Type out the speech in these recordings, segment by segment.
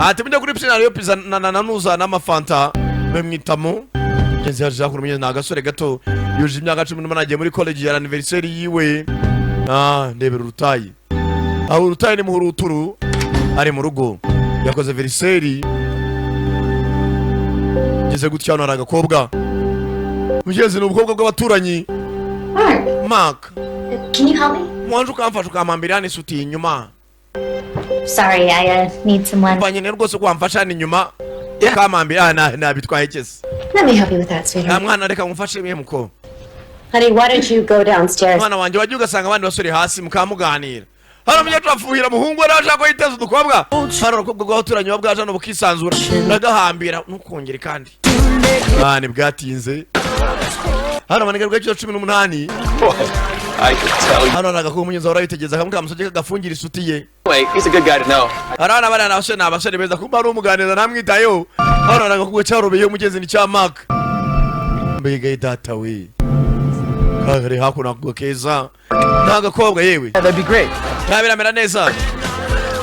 Ati mujya kuri pisine, hariyo pizza na nuza n'amafanta. Bamwitamo mugenzi yaje hakuno. Mugenzi ni agasore gato, yuje imyaka 18, agiye muri college ya anniversaire yiwe. Ah, ndebera urutayi aho, urutayi ni muhuruturu, ari mu rugo yakoze anniversaire. Ngeze gutya, hano hari agakobwa mugenzi, ni ubukobwa bw'abaturanyi. Mark, Mark. can you help me? Mwanje ukamfasha ukampambira hano isutiye inyuma? Sorry, I need someone. Mba nkeneye rwose ko wamfasha hano inyuma ukampambira. Ah, nabitwaye kese. Let me help you with that, Nta sweetheart. mwana, reka ngufashe mwe muko. Honey, why don't you go downstairs? Mwana wanjye, wajya ugasanga abandi basore hasi mukamuganira. Hano mujya afuhira muhungu we, nawe ashaka ko yiteza udukobwa. Hano urukobwa rw'abaturanyi buba bwaje hano bukisanzura, uragahambira ntukongere kandi. Ah, ntibwatinze hano maniga rw'ikiro 18. I could tell you. Hano hari agakobwa umunyuza urabitegereza, kamwe kamusabye kagafungira isuti ye. Wait, he's a good guy to know. Hari abana bariya, ni abasore beza, kumba ari umuganiriza ntamwitayeho. Hano hari agakobwa cyarobeyeho umugenzi, ni cya Mark. Mbega data we, kari hakuno ako keza ni agakobwa yewe. Yeah, that'd be great. Nta biramera neza.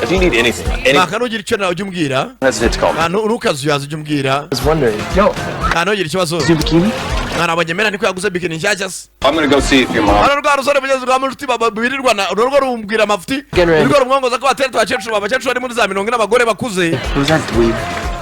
If you need anything, anything, Maka nugira icyo nawe ujya umbwira. hesitate to call me. Nta ntukazuyaza, ujya umbwira. I was wondering. Yo, Nta ntugire ikibazo. new bikini? Mwana wabonye mera niko yaguze bikini nshyashya se? I'm gonna go see if your mom. Hano rwa rusore mugezi rwa mushuti birirwana, urwo rumbwira amafuti. Get ready. Urwo rumwongoza ko batera abakecuru, abakecuru bari muri za 40 n'abagore bakuze. Who's that dweeb?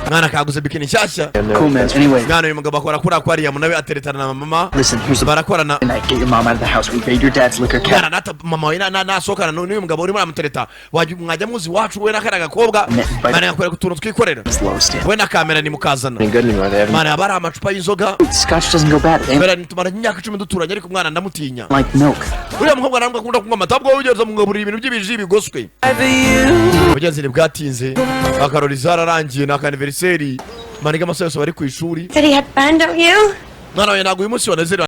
Mwana kaguze bikini nshyashya. Cool, man. Anyway, Mwana, uyu mugabo akora kuri aquarium, nawe ateretana na mama. listen, here's the Barakorana. night. Get your mom out of the house. We raid your dad's liquor Mwana cabinet. nata mama we nasohokana n'uyu mugabo urimo aramutereta, mwajya muzi iwacu we n'akariya gakobwa. Mwana yakwereka utuntu twikorera. Slow stand. We na kamera nimukazana. Ain't good anymore. They haven't. Mwana, haba hari amacupa y'inzoga. Scotch doesn't go bad. It ain't Mbere tumara imyaka 10 duturanye, ariko umwana ndamutinya. like milk. Uriya mukobwa ntabwo akunda kunywa amata, ahubwo wowe ugeze mugaburira ibintu by'ibiji bigoswe. Mugenzi, ntibwatinze akarori zararangiye, ni aka anniversaire maniga, amasaha yose bari ku ishuri. Said he had fun, don't you? Mwana wawe, ntabwo uyu munsi wanezerewe?